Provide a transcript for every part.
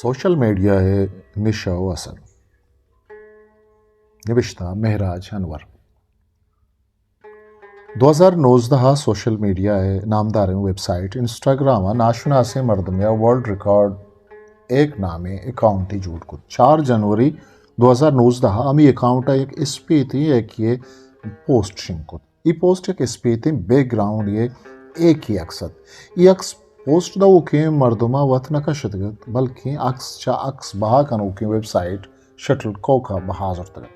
Social media ءِ نشہ ءُ اثر۔ نبشتہ مہراج انور۔ دو ہزار نوزدہ ءَ سوشل میڈیا ءِ نامداریں ویب سائٹ انسٹاگرام ءَ ناشناسیں مردمے ءَ ورلڈ ریکارڈ ایک نامیں اکاؤنٹے جوڑ کت۔ چار جنوری دو ہزار نوزدہ ءَ ہمے اکاؤنٹ ءَ یک اسپیتیں ایکے ءِ پوسٹ شنگ کت۔ اے پوسٹ یک اسپیتیں بیک گراؤنڈ ءِ ایکے عکس ات۔ اے عکس پوسٹ دئوکیں مردماں وت نہ کشتگ ات، بلکیں عکس چہ عکس بہا کنوکیں ویب سائٹ شٹل کوک ءَ بہا زرتگ ات۔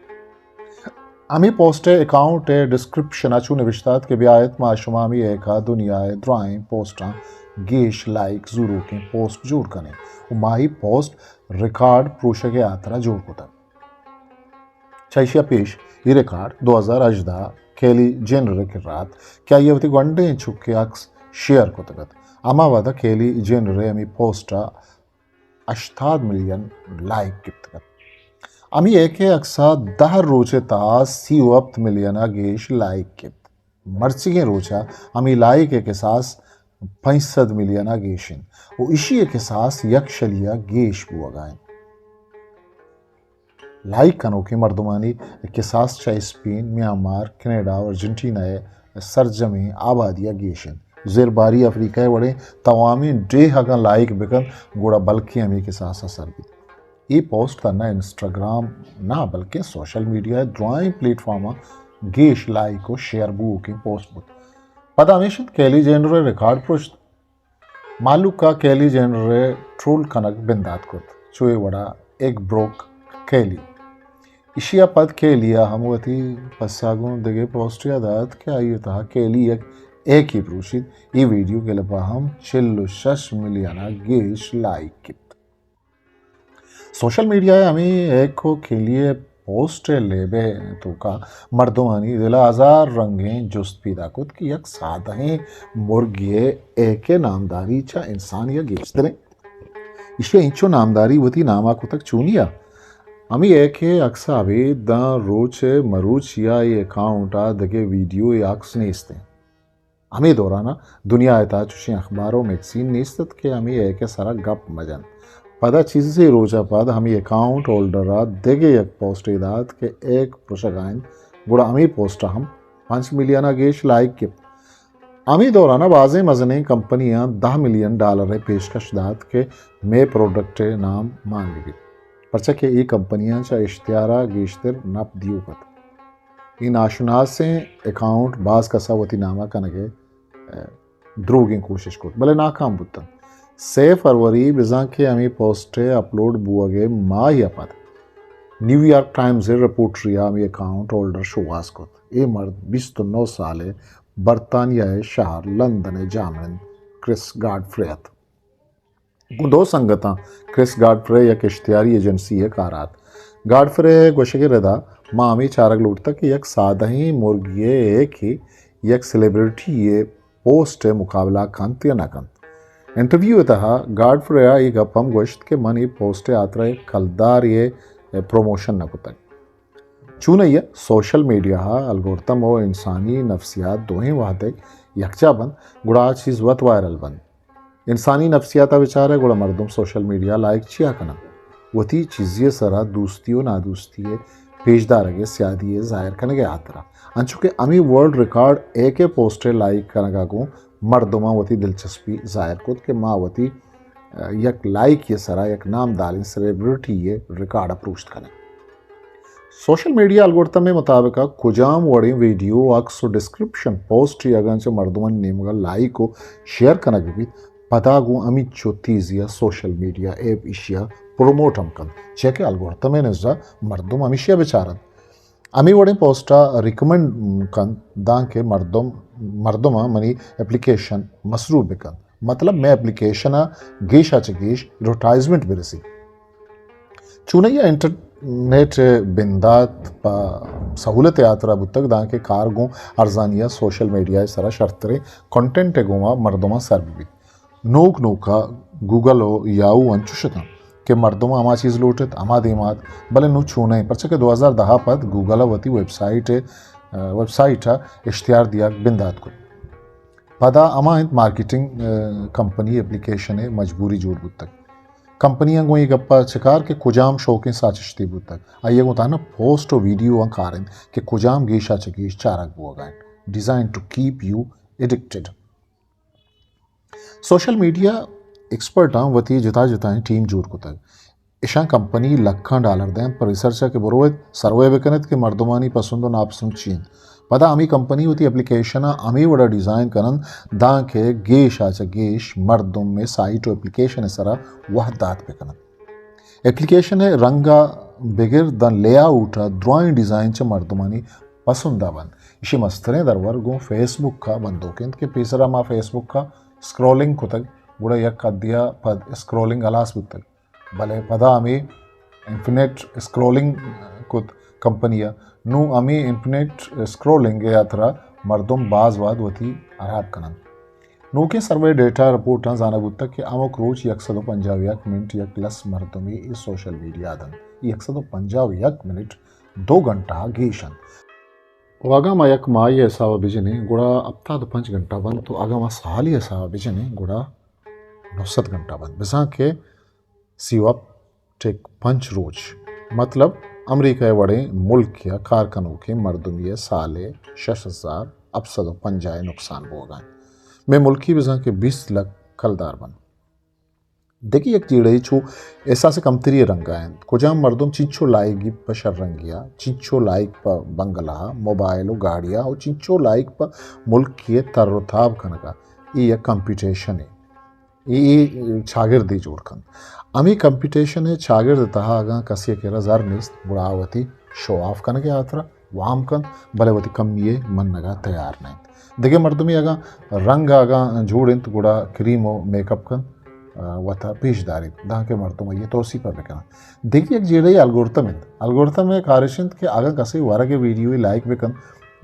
ہمے پوسٹ ءِ اکاؤنٹ ءِ ڈسکرپشن ءَ چو نبشتہ ات کہ بیایت ما شما ہمے ایک ءَ دنیا ءِ درائیں پوسٹاں گیش لائک زوروکیں پوسٹ جوڑ کنیں ءُ ما اے پوسٹ ریکارڈ پروشگ ءِ ہاترا جوڑ کتگ۔ چہ ایشی ءَ پیش اے ریکارڈ دو ہزار ہژدہ ءَ کیلی جینر ءِ کرا ات کہ آئی ءَ وتی گونڈیں چک ءِ عکس شیئر کتگ ات۔ ہما وہد ءَ کیلی جینر ءِ ہمے پوسٹ ءَ ہشتاد ملین لائک گپتگ ات۔ ہمے ایکے عکس ءَ دہ روچ ءِ تہا سی ءُ ہپت ملین ءَ گیش لائک گپت۔ مرچیگیں روچ ءَ ہمے لائک ءِ کساس پنچ سد ملین ءَ گیش انت ءُ ایشی ءِ کساس یک شلی ءَ گیش بوگ ءَ انت۔ لائک کنوکیں مردمانی کساس چہ اسپین، میانمار، کینیڈا ءُ ارجنٹینا ءِ سرجمیں آبادی ءَ گیش انت۔ زیرباری افریقہ ءِ وڑیں توامیں ڈیھ اگاں لائک بکنت، گڑا بلکیں ہمے کساس ءَ سر بیت۔ اے پوسٹ تھنا انسٹاگرام نہ بلکیں سوشل میڈیا ءِ درائیں پلیٹ فارماں گیش لائک ءُ شیئر بوؤکیں پوسٹ بوت۔ پدا ہمیش انت کیلی جینر ءِ ریکارڈ پرشت۔ مہلوک ءَ کیلی جینر ءِ ٹرول کنگ بندات کت، چو اے وڑا ایگ بروک کیلی۔ ایشی ءَ پد کیلی ءَ ہم وتی پسہ گوں دگہ پوسٹے ءَ دات کہ آئی ءِ تہا کیلی یک ایکے پروشیت۔ اے ویڈیو کلپ ءَ ہم چل ءُ شش ملین ءَ گیش لائک گپت۔ سوشل میڈیا ءِ ہمے ایک ءُ کیلی ءِ پوسٹ ءِ لیب ءِ توکا مردمانی دل ءَ ہزار رنگیں جست پیدا کت کہ یک سادہیں مرگے ءِ ایک ءِ نامداری چہ انسانی ءَ گیشتر انت۔ ایشی ءَ اینچو نامداری وتی نام ءَ کتگ چونی ءَ؟ ہمے ایک ءِ عکس ءَ ابید داں روچ ءِ مروچی ءَ اے اکاؤنٹ ءَ دگہ ویڈیو ءُ عکس نیست انت۔ ہمے دوران ءَ دنیا ءِ تہا چوشیں اخبار ءُ میگزین نیست ات کہ ہمے ایک ءِ سرا گپ مہ جنت۔ پدا چیزے روچ ءَ پد ہمے اکاؤنٹ ہولڈر ءَ دگہ یک پوسٹے دات کہ ایک پرشگ ءَ انت، گڑا ہمے پوسٹ ءَ ہم پنچ ملین ءَ گیش لائک گپت۔ ہمے دوران ءَ بازیں مزنیں کمپنیاں دہ ملین ڈالر ءِ پیشکش دات کہ مئے پروڈکٹ ءِ نام مان بہ بیت، پرچا کہ اے کمپنیاں چہ اشتہار ءَ گیشتر نپ دیوک ات۔ اے ناشناسیں اکاؤنٹ باز کسا وتی نام ءَ کنگ ءِ، ءَ، دروگیں کوشش کت، بلے ناکام بوتنت۔ سے فروری بزاں کہ ہمے پوسٹ ءِ اپلوڈ بوگ ءِ ماہے ءَ پد نیویارک ٹائمز ءِ رپورٹرے ءَ ہمے اکاؤنٹ ہولڈر شوہاز کت۔ اے مرد بیست ءُ نو سال ءِ برطانیہ ءِ شہر لندن ءِ جاہمنند کرس گاڈفرے ات۔ گوں دو سنگتاں کرس گاڈفرے یک اشتہاری ایجنسی ءِ کار ءَ ات۔ گاڈفرے ءِ گوشگ ءِ ردا ما ہمے چارگ لوٹتگ کہ یک سادہیں مرگے ءِ ایکے یک سیلیبریٹی ءِ پوسٹ ءِ مقابلہ کنت یا نہ کنت۔ انٹرویو ءِ تہا گاڈفرے ءَ اے گپ ہم گوشت کہ من اے پوسٹ ءِ ہاترا یک کلدارے ءِ پروموشن نہ کتگ۔ چونائی ءَ سوشل میڈیا ءَ الگورتھم ءُ انسانی نفسیات دوئیں وہدے یکجاہ بنت، گڑا آ چیز وت وائرل بنت۔ انسانی نفسیات ءَ بچارئے گڑا مردم سوشل میڈیا ءَ لائک چیا کننت؟ وتی چیزے ءِ سرا دوستی ءُ نادوستی ءِ پیشدارگ ءِ سیادی ءِ ظاہر کنگ ءِ ہاترا۔ انچو کہ ہمے ورلڈ ریکارڈ ایک ءِ پوسٹ ءِ لائک کنگ ءَ گوں مردماں وتی دلچسپی ظاہر کت کہ ما وتی، ءَ، یک لائکے ءِ سرا یک نامداریں سیلیبریٹی ءِ ریکارڈ ءَ پروشت کنیں۔ سوشل میڈیا الگورتھم ءِ مطابق ءَ کجام وڑیں ویڈیو، عکس ءُ ڈسکرپشن پوسٹ ءَ اگاں چہ مردمانی نیمگ ءَ لائک ءُ شیئر کنگ بہ بیت، پدا گوں ہمینچو تیزی ءَ سوشل میڈیا ایپ ایشی ءَ پروموٹ ہم کنت، چیا کہ الگورتھم ءِ نز ءَ مردم ہمیشی ءَ بچار انت۔ ہمے وڑیں پوسٹ ءَ ریکمنڈ کنت دانکہ مردم، مردماں منی اپلیکیشن مصروف بہ کنت۔ مطلب، مئے اپلیکیشن ءَ گیش ءَ چہ گیش ایڈورٹائزمنٹ بہ رسیت۔ چونائی ءَ انٹرنیٹ ءِ بندات پہ سہولت ءِ ہاترا بوتگ، دانکہ کار گوں ارزانی ءَ سوشل میڈیا ءِ سرا شرتریں کنٹینٹ ءِ گوما مردماں سر بہ بیت۔ نوک نوک ءَ گوگل ءُ یاہو انچوش اتاں کہ مردماں ہما چیز لوٹ ات، ہما دیما ات، بلے نوں چونیں، پرچا کہ دو ہزار دہ ءَ پد گوگل ءَ وتی ویب سائٹ ءِ، ویب سائٹ ءَ اشتہار دیگ بندات کت۔ پدا ہما انت مارکیٹنگ، ءَ، کمپنی اپلیکیشن ءِ مجبوری جوڑ بوتگ۔ کمپنیاں گوں اے گپ ءَ چکار کہ کجام شوکیں ساچشتے بوتگ، آئی ءَ گوں تہنا پوسٹ ءُ ویڈیو آں کار اِنت کہ کجام گیش ءَ چہ گیش چارگ بوگ ءَ اِنت، designed to keep you addicted. Social media ایکسپرٹاں وتی جتا جتائیں ٹیم جوڑ کتگ۔ اشاں کمپنی لکھاں ڈالر دینت پہ ریسرچ ءَ کہ برویت سروے بکنت کہ مردمانی پسند ءُ ناپسند چی اِنت۔ پدا ہمے کمپنی وتی اپلیکیشن ءَ ہمے وڑا ڈیزائن کننت دانکہ گیش ءَ چہ گیش مردم مئے سائٹ ءُ اپلیکیشن ءِ سرا وہد دات بکننت۔ اپلیکیشن ءِ رنگ ءَ بگر داں لے آؤٹ ءَ درائیں ڈیزائن چہ مردمانی پسند ءَ بنت۔ ایشی مستریں درور گوں فیس بک ءَ بندوک اِنت کہ پیسرا ما فیس بک ءَ اسکرولنگ کتگ، گڑا یک حدے ءَ پد اسکرولنگ ہلاس بوتگ۔ بلے پدا ہمے انفینٹ اسکرولنگ کت کمپنی ءَ۔ نوں ہمے انفینٹ اسکرولنگ ءِ ہاترا مردم باز وہد وتی ہراب کننت۔ نوکیں سروے ڈیٹا رپورٹاں زانگ بوتگ کہ ہمک روچ یک سد ءُ پنجاہ ءُ یک منٹ یک لس مردمے اے سوشل میڈیا ءَ دنت۔ یک سد ءُ پنجاہ ءُ یک منٹ دو گھنٹہ ءَ گیش اِنت۔ ءُ اگاں ما یک ماہے ءِ حساب ءَ بجنیں، گڑا ہپتاد ءُ پنچ گھنٹہ بنت، ءُ اگاں ما سالے ءِ حساب ءَ بجنیں، گڑا نو سد گھنٹہ بنت۔ بزاں کہ سی ءُ ہپت ٹک پنچ روچ، مطلب امریکہ ءِ وڑیں ملکے ءَ کار کنوکیں مردمے ءِ سال ءِ شش ہزار ہپت سد ءُ پنجاہ ءِ نقصان بوگ ءَ اِنت۔ مئے ملکی بزاں کہ بیست لکھ کلدار بنت۔ دگہ یک جیڑہے چو احساس کمتری ءِ رنگ ءَ اِنت۔ کجام مردم چنچو لائگی پہ شررنگی ءَ، چنچو لائق پہ بنگلہ ءَ، موبائل ءُ گاڑی ءَ، ءُ چنچو لائق پہ ملکی ءِ تر ءُ تاب کنگ ءَ، اے یک کمپیٹیشنے۔ اے، اے چاگردے جوڑ کنت۔ ہمے کمپیٹیشن ءِ چاگرد ءِ تہا اگاں کسے ءِ کرا زر نیست، گڑا آ وتی شو آف کنگ ءِ ہاترا وام کنت، بلے وتی کمی ءِ منگ ءَ تیار نہ اِنت۔ دگہ مردمے اگاں رنگ ءَ اگاں جوڑ اِنت، گڑا کریم ءُ میک اپ کنت، آ، وت ءَ پیش داریت، دانکہ مردم آئی ءِ توسیپ ءَ بکننت۔ دگہ یک جیڑہے الگورتم اِنت۔ الگورتم ءِ کار اِش اِنت کہ اگاں کسے ورگ ءِ ویڈیوے لائک بکنت،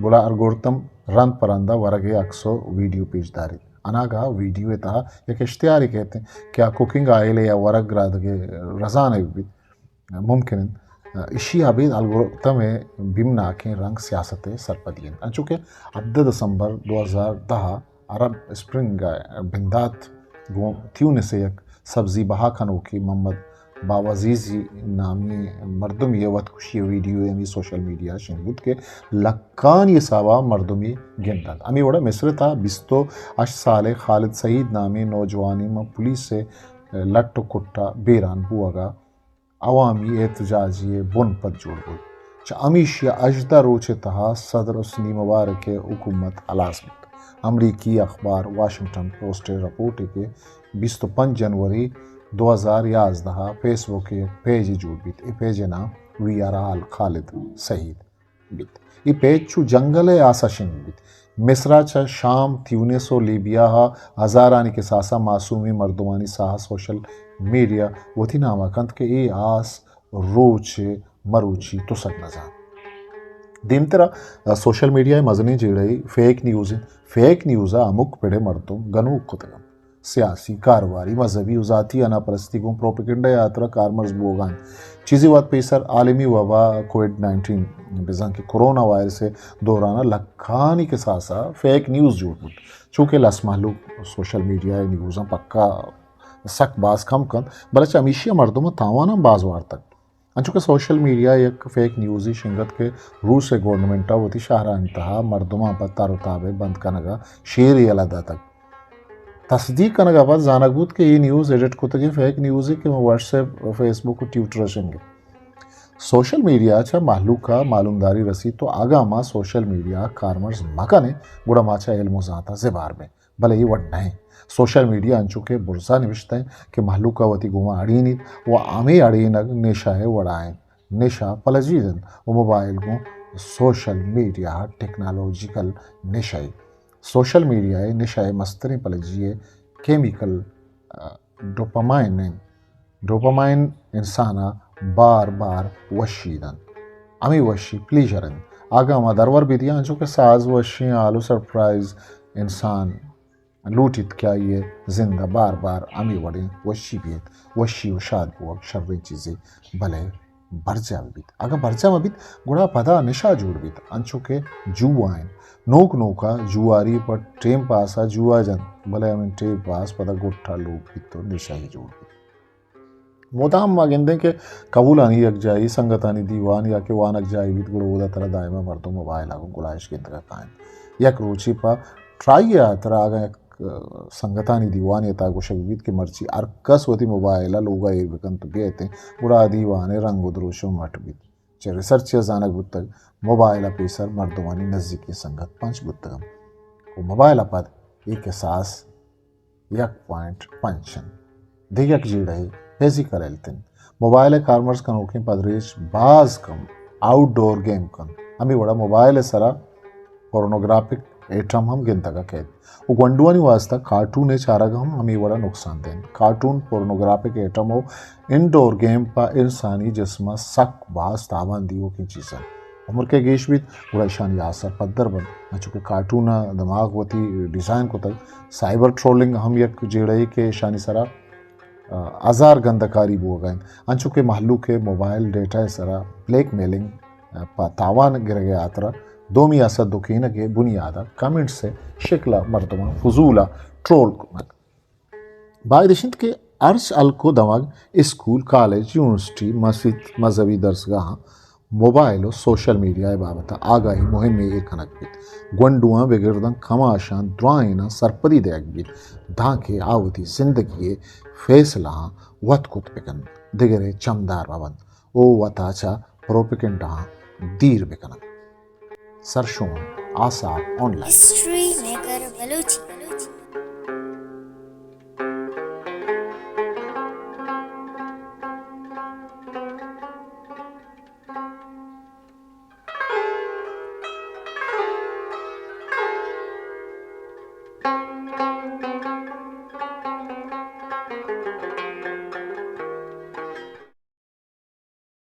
گڑا الگورتم رند پہ رند ءَ ورگ ءِ عکس ءُ ویڈیو پیش داریت۔ اناگہ ویڈیو ءِ تہا یک اشتہارے کئیت کہ آ کوکنگ آئل ءِ یا ورگ رادگ ءِ رزان ءَ بیت۔ ممکن اِنت ایشی ءَ ابید الگورتم ءِ بیمناکیں رنگ سیاست ءِ سرپدی اِنت۔ انچو کہ ہبدہ دسمبر دو ہزار دہ ءَ عرب اسپرنگ ءِ بندات گوں تیونس ءِ یک سبزی بہا کنوکے محمد باوعزیزی نامی مردمے ءِ وتکشی ءِ ویڈیو ہمے سوشل میڈیا ءَ شنگ بوت کہ لکھانی حساب ءَ مردمے گند اَنت۔ ہمے وڑ ءَ مصر ءِ تہا بیست ءُ ہشت سالیں خالد سعید نامیں نوجوانے ماں پولیس ءِ لٹ ءُ کٹ ءَ بیران بوگ ءَ عوامی احتجاجے ءِ بنپد جوڑ بوت۔ چہ ہمیشی ءَ ہژدہ روچ ءِ تہا صدر حسنی مبارک ءِ حکومت ہلاس بوت۔ امریکی اخبار واشنگٹن پوسٹ ءِ رپورٹ ءَ کہ بیست ءُ پنچ جنوری دو ہزار یازدہ ءَ فیس بک ءِ یک پیجے جوڑ بیت۔ اے پیج ءِ نام وی آر آل خالد سعید بیت۔ اے پیج چو جنگل ءِ آس ءَ شنگ بیت۔ مصر ءَ چہ شام، تیونس ءُ لیبیا ءَ ہزارانی کساس ءَ معصومیں مردمانی ساہ ءَ سوشل میڈیا وتی نام ءَ کنت کہ اے آس روچ ءِ مروچی تسگ نہ زانت۔ دیمتر ءَ سوشل میڈیا ءِ مزنیں جیڑہے فیک نیوز اِنت۔ فیک نیوز ءَ ہمک پڑ ءِ مردم گنوک کتگ اَنت۔ سیاسی، کاروباری، مذہبی ءُ ذاتی اناپرستی گوں پروپیگنڈا ءِ ہاترا کارمرز بوگ ءَ اَنت۔ چیزے وھد پیسر عالمی وبا کووڈ نائنٹین، بزاں کہ کرونا وائرس ءِ دوران ءَ لکھانی کساس ءَ فیک نیوز جوڑ بوت، چو کہ لس مھلوک سوشل میڈیا ءِ نیوزاں پکا سک باز کم کنت، بلے چہ ہمیشی ءَ مردماں تاوان ہم باز وارتگ۔ انچو کہ سوشل میڈیا ءَ یک فیک نیوزے شنگت کہ روس ءِ گورنمنٹ ءَ وتی شہرانی تہا مردماں پہ تر ءُ تاب ءِ بند کنگ ءَ شیرے یلہ داتگ۔ تصدیق کنگ ءَ پد زانگ بوت کہ اے نیوز ایڈٹ کتگیں فیک نیوزے کہ واٹس ایپ، فیس بک ءُ ٹویٹر ءَ شنگ اِنت۔ سوشل میڈیا ءَ چہ مھلوک ءَ معلومداری رسیت، تو اگاں ما سوشل میڈیا ءَ کارمرز مہ کنیں، گڑا ما چہ علم ءُ زانت ءَ زبہر بیں۔ بلے اے وڑ نہ اِنت۔ سوشل میڈیا انچو کہ برزا نبشتہ اِنت کہ مھلوک ءَ وتی گوما اڑینیت ءُ ہمے اڑینگ نشہ ءِ وڑا اِنت۔ نشہ پلجید اِنت ءُ موبائل گوں سوشل میڈیا ٹیکنالوجیکل نشہ اِنت۔ سوشل میڈیا ءِ نشہ ءِ مستریں پلجی ءِ کیمیکل، آ، ڈوپامائن اِنت۔ ڈوپامائن انسان ءَ بار بار وشی دنت۔ ہمے وشی پلیژر اِنت۔ اگاں ما درور بدیاں، انچو کہ ساز وشیں حال ءُ سرپرائز انسان لوٹیت کہ آئی ءِ زند ءَ بار بار ہمے وڑیں وشی بیت۔ وشی ءُ شاد بوگ شریں چیزے، بلے برجاہ بہ بیت۔ اگاں برجاہ مہ بیت، گڑا پدا نشہ جوڑ بیت، انچو کہ جوا اِنت۔ نوک نوک ءَ جواری پہ ٹیم پاس ءَ جوا جنت، بلے ہمے ٹیم پاس پدا گٹ ءَ لوپ بیت ءُ نشہ ئے جوڑ بیت۔ مدام ما گندیں کہ کہولانی یکجائی، سنگتانی دیوان یا کہ وانگجاہی بیت، گڑا اودا ترا دائما مردم موبائل ء گوں گلائش گندگ ء کاینت۔ یک روچے پہ ٹرائی ء ہاترا اگاں یک، ء، سنگتانی دیوانے ء تہا گوشگ بیت کہ مرچی ہر کس وتی موبائل ء لوگ ء ایر بکنت ء بیایتیں، گڑا آ دیوان ء رنگ ء دروشم مٹ بیت۔ چہ ریسرچ ء زانگ بوتگ، موبائل ء پیسر مردمانی نزیکیں سنگت پنچ بوتگ انت۔ و موبائل ء پد اے کساس یک پوائنٹ پنچ انت۔ دگہ یک جیڑہ ء فزیکل ہیلتھ انت۔ موبائل ء کارمرز کنوکیں پدریچ باز کم آؤٹ ڈور گیم کنت۔ ہمے وڑا موبائل ء سرا پورنوگرافک ایٹم ہم گندگ ء کیت۔ و گونڈوانی واسطہ کارٹون ء چارگ ہم ہمے وڑا نقصان دہ انت۔ کارٹون، پورنوگرافک ایٹم و انڈور گیم پہ انسانی جسم ء سک باز تاوان دیوکیں چیز انت۔ عمر کہ گیش بیت، گڑا ایشانی آسر پدر بنت۔ انچو کہ کارٹون ء دماغ وتی ڈیزائن کتگ، سائبر ٹرولنگ ہم یک جیڑہ ای کہ ایشانی سرا، ء، ہزار گندکاری بوگ ء انت۔ انچو کہ مہلوک ء موبائل ڈیٹا ء سرا بلیک میلنگ، ء، پہ تاوان گرگ ء ہاترا دومی آسر دکینگ ء بنیاد ء کمنٹس ء شکل ء مردماں فضول ء ٹرول کنگ۔ باید اش انت کہ ہرچ ہلک و دمگ، اسکول، کالج، یونیورسٹی، مسیت، مذہبی درسگاہاں موبائل و سوشل میڈیا ء بابت ء آگاہی مہمے ایر کنگ بیت۔ گونڈواں بگر داں کماشاں درائیناں سرپدی دئیگ بیت، دانکہ آ وتی زندگی ء فیصلہاں وت کت بہ کنت، دگرے چمدار مہ بنت و وتا چہ پروپیگنڈاہاں دیر بہ کنت۔ سرشون، آساپ on line. History maker Balochi.